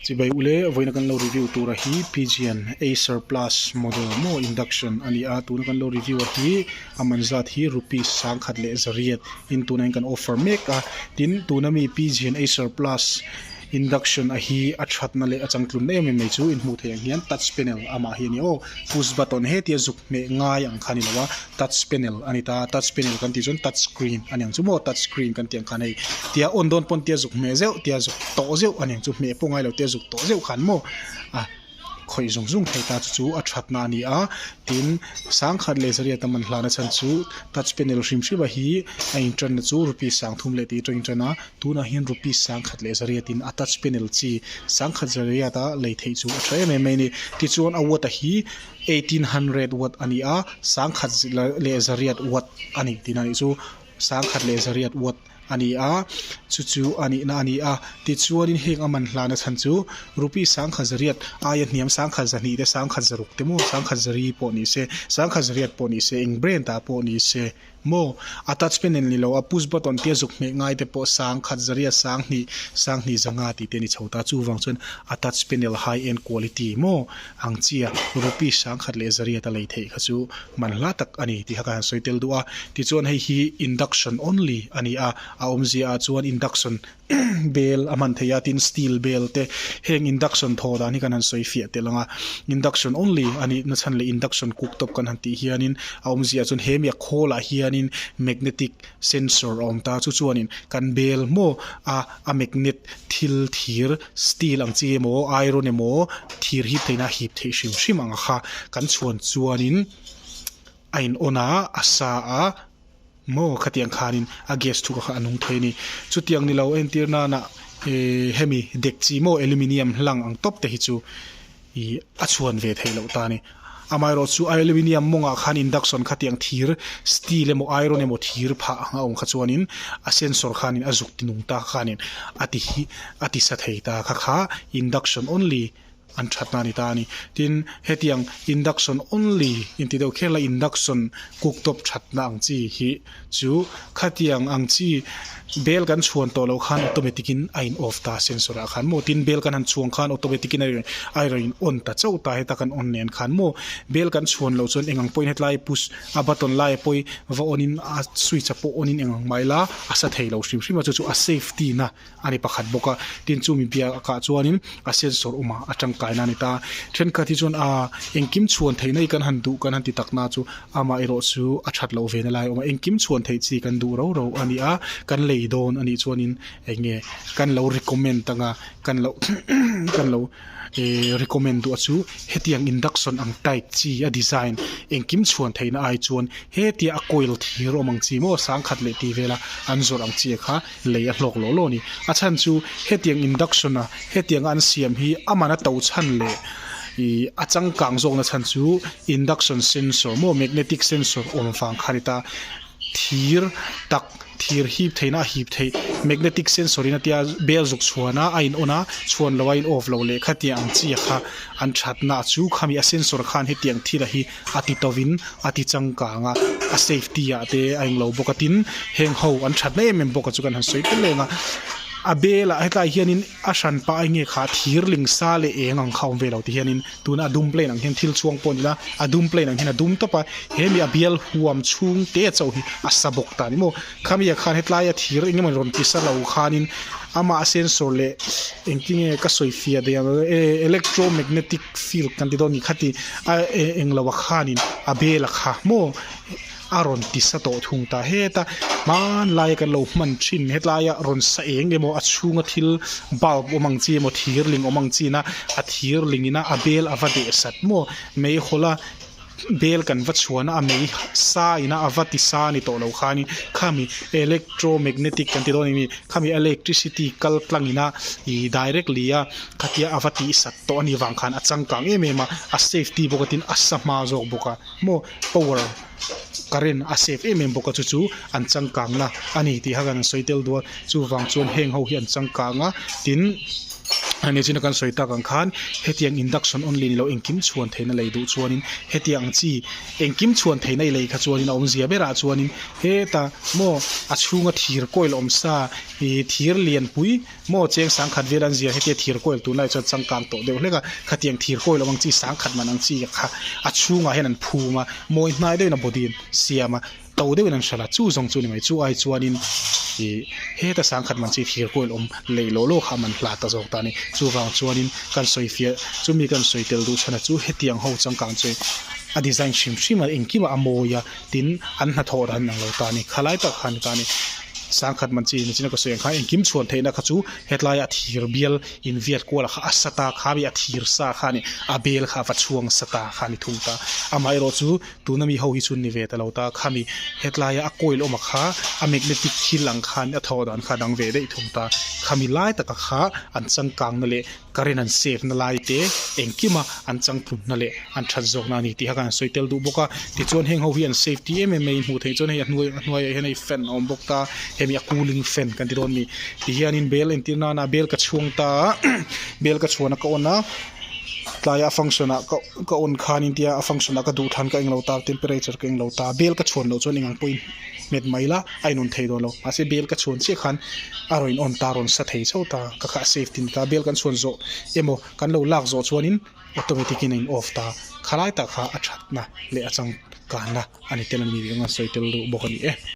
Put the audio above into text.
Chibai ule vawiina kan lo review tura hi Pigeon Acer Plus model maw induction a ni a tuna kan lo review a hi a man zat hi rupees sangkhat leh zariat in tuna in kan offer mek a tin tuna mi Pigeon Acer Plus induction a hi a thatna leh a changtlun em em mai chu in hmuh theih ang hian touch panel amah hi a ni aw push button hetia zuk hmeh ngai ang kha a ni lo a touch panel a ni ta touch panel kan tih chuan touch screen a ni ang chu maw touch screen kan tih ang khan hei tia on dawn pawn tia zuk hmeh zeuh tia zuk tawh zeuh a ni ang chu hmeh pawh ngai lo tia zuk tawh zeuh khan maw a khawih zung zung thei ta chu chu a thatna a ni a tin sangkhat leh zariat a man hlana chhan chu touch panel hrim hrim a hi a intanna chu rupees sangthum leh tih atangin tan a tunah hian rupees sangkhat leh zariat in a touch panel chi sangkhat zariat a lei theih chu a tha em em mai a ni tichuan a watt a hi 1800 watt a ni a sangkhat leh zariat watt a ni tihna a nih chu sangkhat leh zariat watt a ni a chu chu a nihna a ni a tichuanin heng a man hlana chhan chu rupee sangkhat zariat aia hniam sangkhat zahnih te sangkhat zaruk te maw sangkhat zari pawh ni se sangkhat zariat pawh ni se eng brand ah pawh ni se Maw? A touch panel ni lo a push button tia zuk hmeh ngai te pawh sang khat zaria sang hnih sang hnih zanga tih te a ni chho ta. Chuvang chuan a touch panel high end quality maw ang chia rupees sang khat leh zariat a lei theih kha chu man hla tak a ni tih kha ka han sawi tel duh a. Tichuan hei hi induction only a ni a, a awmzia ah chuan induction bel a hman theih a tin steel bel te heng induction thaw dan hi kan han sawi fiah tel ang a induction only a nih na chhan leh induction cook top kan han tih hianin a awmzia chuan he mi a khawl ah hianin magnetic sensor a awm ta chu chuanin kan bel maw a a magnet thil thir steel ang chi emaw iron emaw thir hip theihna a hip theih hrim hrim ang kha kan chhuan chuanin a in on a a sa a. Maw khatiang khanin a gas thu kha a nung thei a ni. Chutiang ni lo entir nana eh hemi dekchi maw aluminium hlang ang tawp te hi chu ih a chhuan ve theih loh ta a ni. Amaherawh chu aluminium mawngah khan induction khatiang thir steel emaw iron emaw thir phah ang a awm kha chuanin a sensor khanin a zuk ti nung ta khanin a ti hi a ti sa thei ta kha kha induction only an thatna a ni ta a ni. Tin, hetiang induction only inti deuh kher la induction cooktop thatna ang chi hi chu khatiang ang chi bel kan chhuan tawh loh khan automatic in a in off ta sensor ah khan maw tin bel kan han chhuang khan automatic in a rawn in on ta chauh ta heta kan on nen khan maw bel kan chhuan loh chuan engang pawhin hetlai push a button laia pawi va on in a switch a pawh on in engang mai la a sa thei lo hrim hrim a chu chu a safety na a ni pakhat bawk a tin chumi biak ah chuanin a sensor awm a a tangkaina a ni ta thenkhat hi chuan aa engkim chhuan theihna hi kan han duh kan han ti tak na chu amah erawh chu a that loh ve na lai a awm a engkim chhuan theih chi kan duh rau rau a ni a kan lei dawn a nih chuanin eng nge kan lo recommend anga kan lo kan lo. Ehh recommend duh a chu hetiang induction ang type chi a design engkim chhuan theihna ai chuan hetia a coil thir awm ang chi maw sangkhat leh tih vela an zawrh ang chi kha lei a hlawk lawh lawh a ni. A chhan chu hetiang induction a hetianga an siam hi a man a to chhan leh ih a changkang zawkna chhan chu induction sensor maw magnetic sensor awm vang kha a ni ta. Thir tak thir hip theihna a hip theih magnetic sensor in a tia bel zuk chhuan a a in on a chhuan lo a in off lo leh khatiang ang chi kha an thatna chu khami a sensor khan hetiang thil a hi a ti to in a ti changkang a a safety ah te a englo bawk a tin heng ho an thatna em em bawk a chu kan han sawi tel reng a a bel ah hetlai hian in a hran pah a enge kha thir ling sa leh eng ang kha a awm ve lo ti hian in tuna a dum plane ang hian thil chhuang pawh a ni la a dum plane ang hian a dum tawp a he mi a bial huam chhung te chauh hi a sa bawk ta ni maw khami ah khan hetlai a thir eng emaw rawn ti sa lo khanin amah a sensor leh engtinge ka sawi fiah daih ang e electromagnetic field kan ti dawn ni khati a englo ah khanin a bel a kha maw. A rawn ti sa tawh thung ta heta hmanlaia kan lo hman thin hetlaia rawn sa eng emaw a chhunga thil bulb awm ang chi emaw thir ling awm ang chi ina a thir ling ina a bel a va deh sat maw meihawla bel kan va chhuan a a mei sa ina a va ti sa a ni tawh lo khanin khami electromagnetic kan ti dawn eng ni khami electricity kal tlang ina ih directly a khatia a va tih sat tawh a nih vang khan a changkang em em a a safety bawk a tin a sa hma zawk bawk a. Maw power current a save em em bawk a chu chu an changkang na a ni tih kha kan sawi tel duh a chuvang chuan heng ho hi an changkang a tin. Nichin a kan sawi tak ang khan hetiang induction only ni lo engkim chhuan theihna lei duh chuanin hetiang ang chi engkim chhuan theihna i lei kha chuanin a awmzia berah chuanin hetah maw a chhunga thir coil awm sa ih thir lianpui maw cheng sangkhat vel an zia hetia thir coil tunlai chuan changkang tawh deuh hlek a khatiang thir coil awm ang chi sangkhat man ang chi kha a chhungah hian an phum a mawi hnai deuhin a body an siam a. To deuhin an hralh a, chu zawng chu ni mai. Chu ai chuanin ih heta sangkhat man chi thir kual awm lei lawh lawh kha a man hla ta zawk ta a ni. Chuvang chuanin kan sawi fiah, chumi kan sawi tel duh chhan a chu hetiang ho changkang chu a design hrim hrim a, engkimah a mawi a, tin an hnathawh dan ang lo ta a ni. Khalai tak kha a ni ta a ni. Sangkhat man chi nichin a ka sawi ang khan engkim chhuan theihna kha chu hetlaiah thir bial inviat kual kha a sa ta kha a mi a thir sa kha a ni, a bel kha a va chhuang sa ta kha a ni thung ta. Amaherawhchu chu Tuna mi ho hi chu ni ve ta lo ta, khami hetlaia a coil awm a kha a magnetic thil ang khan a thawh dan kha a dang ve daih thung ta, khami lai taka kha an changkang na leh current an save na lai te engkima an changtlun na leh an that zawk na a ni tih kha kan sawi tel duh bawk a, tichuan heng ho hi an safety em em mai in hmuh theih chuan hei a hnuai a hnuaiah hian hei fan a awm bawk ta, hemi a cooling fan kan ti dawn a ni, tihianin bel entir nana bel ka chhuang ta a bel ka chhuan a ka on a. Tlaia a function ah ka ka on khan in tia a function ah ka duh thlan ka englo ta temperature ka englo ta bel ka chhuan loh chuan engang pawhin hmet mai la a in on thei dawn lo mahse bel ka chhuan chiah khan a rawn in on ta a rawn sa thei chauh ta ka kha a safety ni ta bel kan chhuan zawh emaw kan lo lak zawh chuanin automatic in a in off ta khalai tak kha a thatna leh a changkanna a ni tel a ni tih ka sawi tel deuh bawk a ni e.